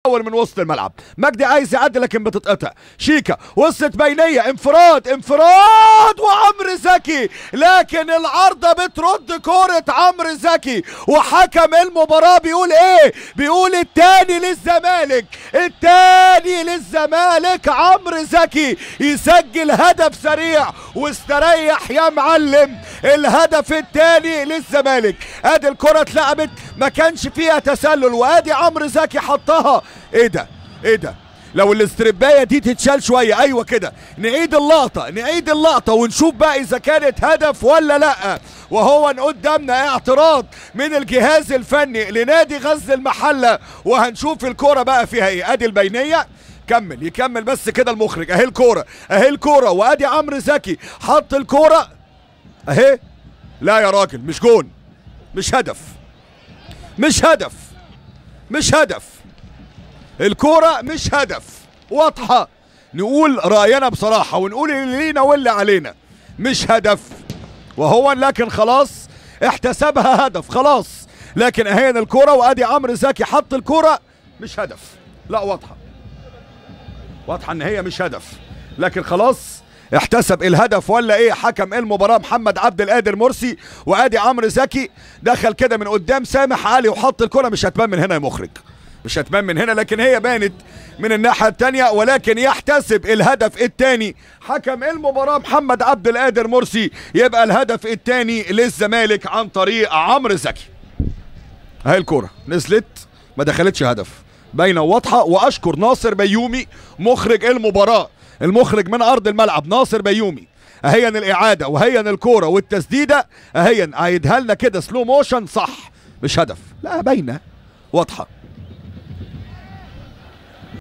اول من وسط الملعب، مجدي عايز يعدي لكن بتتقطع، شيكا وصلت بينيه، انفراد انفراد وعمرو زكي، لكن العارضة بترد كورة عمرو زكي، وحكم المباراة بيقول ايه؟ بيقول الثاني للزمالك، الثاني للزمالك. عمرو زكي يسجل هدف سريع واستريح يا معلم، الهدف الثاني للزمالك. ادي الكره اتلعبت ما كانش فيها تسلل، وادي عمرو زكي حطها. ايه ده؟ ايه ده؟ لو الاستربايه دي تتشال شوية، ايوه كده، نعيد اللقطة، نعيد اللقطة ونشوف بقى اذا كانت هدف ولا لا. وهو قدامنا اعتراض من الجهاز الفني لنادي غزل المحلة، وهنشوف الكورة بقى فيها ايه. ادي البينية، كمل يكمل بس كده المخرج، اهي الكورة، اهي الكورة، وادي عمرو زكي حط الكورة اهي. لا يا راجل، مش جون، مش هدف، مش هدف، مش هدف، الكورة مش هدف، واضحة. نقول رأينا بصراحة ونقول اللي لينا واللي علينا، مش هدف. وهو لكن خلاص احتسبها هدف خلاص، لكن اهين الكورة وادي عمرو زكي حط الكورة، مش هدف، لا واضحة، واضحة ان هي مش هدف، لكن خلاص احتسب الهدف ولا ايه حكم المباراة محمد عبد القادر مرسي. وادي عمرو زكي دخل كده من قدام سامح علي وحط الكرة، مش هتبان من هنا يا مخرج، مش هتبان من هنا، لكن هي بانت من الناحية الثانية، ولكن يحتسب الهدف الثاني حكم المباراة محمد عبد القادر مرسي. يبقى الهدف الثاني للزمالك عن طريق عمرو زكي. اهي الكرة نزلت ما دخلتش هدف، باينة وواضحة. واشكر ناصر بيومي مخرج المباراة، المخرج من ارض الملعب ناصر بيومي. اهيا الاعادة وهيا الكورة والتسديده، اهيا عايدها لنا كده slow motion، صح مش هدف، لا باينة واضحة.